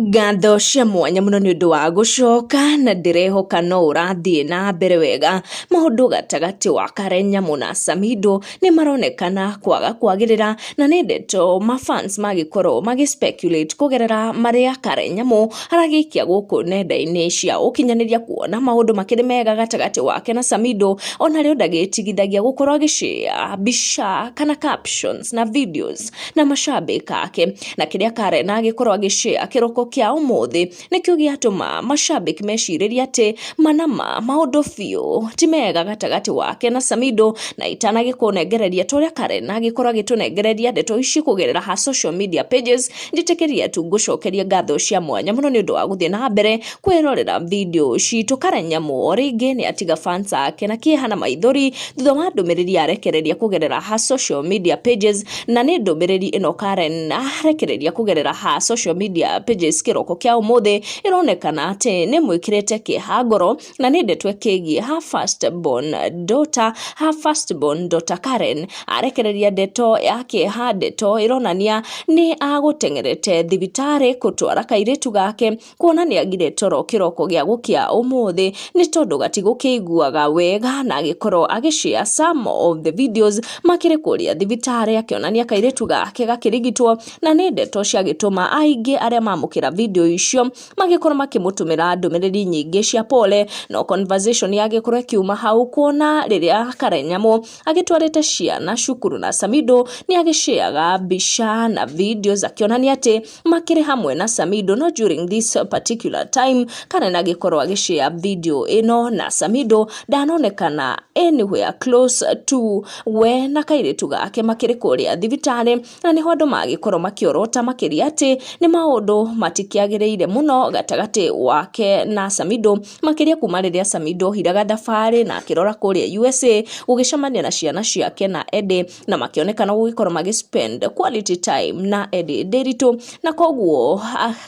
Ngatho cia mwanya mũno nĩ ũndũ wa gũcoka na ndĩrehoka no ũrathiĩ na mbere wega. Maũndũ gatagatĩ wa Karen Nyamu na Samido nĩ maronekana kwaga kwagĩrĩra na nĩ ndeto mafans magĩkorwo magĩ speculate kũgerera marĩa Karen Nyamu aragĩikia gũkũ nenda-inĩ cia ũkinyanĩria kuona maũndũ makĩrĩ mega gatagatĩ wake na Samido. Ona rĩo ndagĩtigithagia gũkorwo agĩshare mbica kana captions na videos na mashabiki ake, na kĩrĩa Karen agĩkorwo agĩshare kĩroko kĩa ũmũthĩ nĩkĩo gĩatũma mashabiki mecirĩrie atĩ manama maũndũ biũ ti mega gatagatĩ wake na Samido. Na itanagĩkũnengereria ta ũrĩa Karen agĩkorwo agĩtũnengereria ndeto ici kũgerera ha social media pages, njĩtĩkĩria tu ngũcokerie ngatho cia mwanya mũno nĩ ũndũ wa gũthiĩ na mbere kwĩrorera video citũ. Karen Nyamu o rĩngĩ nĩ atiga fans ake na kĩeha na maithori thutha wa ndũmĩrĩri arekereria kũgerera ha social media pages. Na nĩ ndũmĩrĩri ĩno Karen arekereria kũgerera ha social media pages kĩroko kĩa ũmũthĩ ĩronekana atĩ nĩ mwĩkĩrĩte kĩeha ngoro, na nĩ ndeto ĩkĩgiĩ ha first born daughter, ha first born daughter. Karen arekereria ndeto ya kĩeha, ndeto ĩronania nĩ agũteng'erete thibitarĩ gũtwara kairĩtu gake kuona nĩ agire toro kĩroko gĩa gũkĩa ũmũthĩ nĩ tondũ gatigũkĩiguaga wega, na agĩkorwo agĩshare some of the videos makĩrĩ kũrĩa thibitarĩ akĩonania kairĩtu gake gakĩrigitwo. Na nĩ ndeto ciagĩtũma aingĩ arĩa mamũkĩra video icio magĩkorwo makĩmũtũmĩra ndũmĩrĩri nyingĩ cia pole. No conversation yagĩkorwo ĩkiuma hau kuona rĩrĩa Karen Nyamu agĩtwarĩte ciana cukuru na Samido nĩ agĩshareaga mbica na videos akĩonania atĩ makĩrĩ hamwe na Samido, no during this particular time Karen agĩkorwo agĩshare video ĩno na Samido ndanonekana anywhere close to we na kairĩtu gake makĩrĩ kũrĩa thibitarĩ. Na nĩho andũ magĩkorwo makĩorota makĩria atĩ nĩ maũndũ matikĩagĩrĩire mũno gatagatĩ wake na Samido, makĩria kuma rĩrĩa Samido ohiraga thabarĩ na akĩrora kũrĩa USA gũgĩcemania na ciana ciake na Eddie, na makĩonekana gũgĩkorwo magĩ spend quality time na Eddie Ndiritu. Na koguo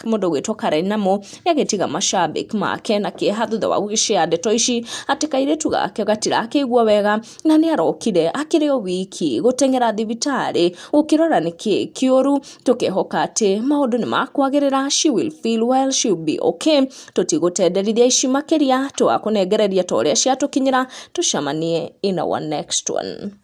mũndũ ũgwĩtwo Karen Nyamu nĩ agĩtiga mashabiki make na kĩeha thutha wa gũgĩshare ndeto ici atĩ kairĩtu gake gatirakĩigua wega na nĩ arokire akĩrĩ o wiki gũteng'era thibitarĩ gũkĩrora nĩkĩ kĩũru. Tũkehoka atĩ maũndũ nĩ makwagĩrĩra, she will feel well, she will be okay. Tũtigũtenderithia ici makĩria, tũgakũnengereria ta ũrĩa ciatũkinyĩra. Tũcemanie in our next one.